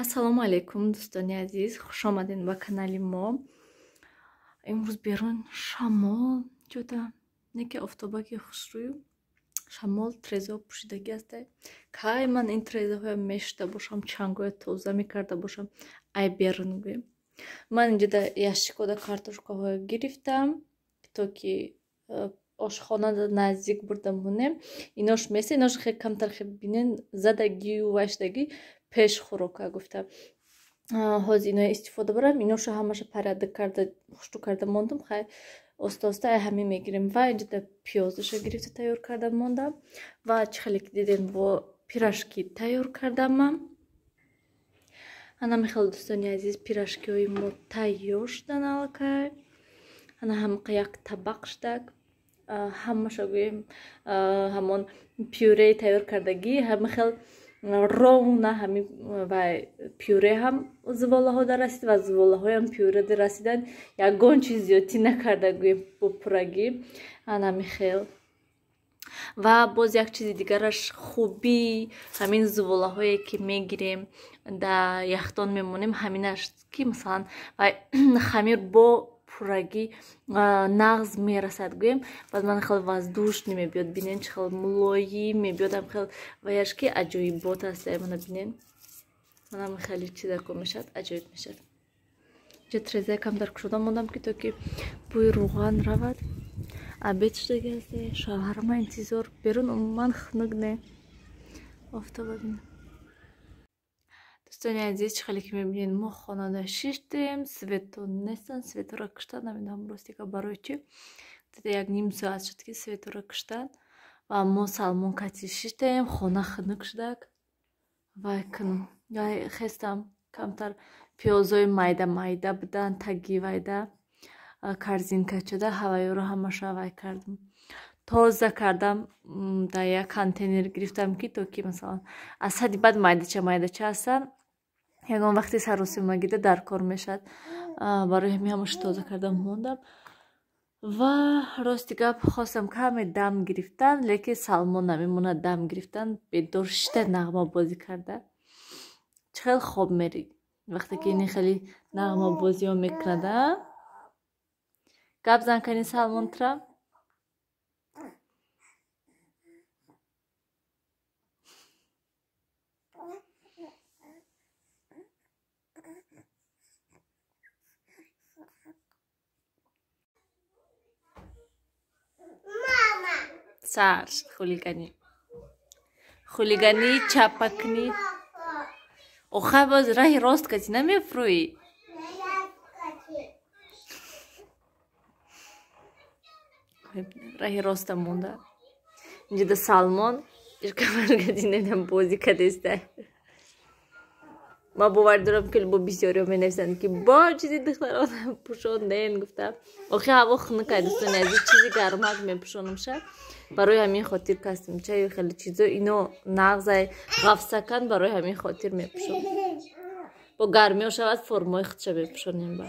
Ассалому алайкум, дӯстони азиз, хуш омадед ба канали мо. Имрӯз берун шамол ҷуда, не ки офтобаки хушрӯю, шамол, трезаҳо пӯшидагӣ аста. Кай ман ин трезаҳоя мешуда бошам, чангоя тоза мекарда бошам, ай берун гӯем. Ман инҷода ящикода картошкаҳоя гирифтам, то ки ошхонада наздик бурда монем. Инош меса, инош хеле камтар хеле бинен задагию вайшдагӣ пеш хӯрока гуфта. Ҳозир иноя истифода барам, иноша ҳамаша порядок карда, хушту карда мондам, хай оста оста ай ҳамин мегирем. Ва инҷода пиёзаша гирифта тайёр карда мондам. Ва чӣ хеле ки дидем, бо пирожки тайёр кардамам. Ана мехел, дӯстони азиз, пирожкиҳои мо тайёр шудан аллакай. Ана ҳамақа як табақ шудак. Ҳамаша гӯем, ҳамон пюреи тайёр кардагӣ, ҳама хел ровно ҳамин вай пюре ҳам зуволаҳо дарасид ва зуволаҳоям пюре дарасиданд. Ягон чиз зиёдтӣ накарда гӯем бо пуррагӣ. Ана михел. Ва боз як чизи дигараш, хубии ҳамин зуволаҳое ки мегирем, дар яхдон мемонем, ҳамин аст ки масалан вай хамир бо пуррагӣ нағз мерасад гӯем. Баъд ман хел воздушный мебиёд, бинен чӣ хел мулоим мебиёд, ам хел ваяш ки аҷоибот аст. Мана бинен, манам хеле чизако мешавад, аҷоиб мешавад. Ҷа трезая камтар кушода мондам, ки то ки бӯи рӯған равад. Обед шудаги аст, шавҳарама интизор. Берун умуман хунук не, офтоба бинем. Дӯстони азиз, чӣ хеле ки мебинед, мо хонада шиштем, свето нестанд, светора куштан, намедонам ростика барои чӣ. Як ним соат шуд ки светора куштан ва мо Салмон кати шиштем, хона хунук шудак. Вай кунам, вай хестам, камтар пиёзои майда майда будан, таги вайда корзинкачада ҳавайёро ҳамаша вай кардам, тоза кардам, дар як контейнер гирифтам, ки то ки масалан аз ҳадди баъд майдача майдача ҳастанд. Ягон вақти саросимагида дар кор мешавад. Барои ҳамин ҳамаша тоза кардам мондам. Ва рости гап, хостам каме дам гирифтан, лекин Салмон намемонад дам гирифтан, бедор шита нағмабозӣ карда. Чӣ хел хоб мерӣ вақте ки ини хеле нағмабозиҳо мекунад, а? Гап зан кани, Салмон, тра. Сар хулиганӣ. Хулиганӣ, чапакнӣ. Охай, боз раҳи рост кати намефурӯӣ. Раҳи роста монда. Инҷода Салмон ишкамаргадиненам бозӣ кадеста. Ман бовар дорам, ки бо бисёриҳо менависанд, ки бо чизи духтарона пӯшонден гуфта. Охи, ҳаво хунукай, дӯстони азиз, чизи гармак мепӯшонам ша. Барои ҳамин хотир костюмчаю хеле чизо ино нағзай ғафсакан, барои ҳамин хотир мепӯшонам. Бо гармиҳо шавад, формаи худша мепӯшонем ба.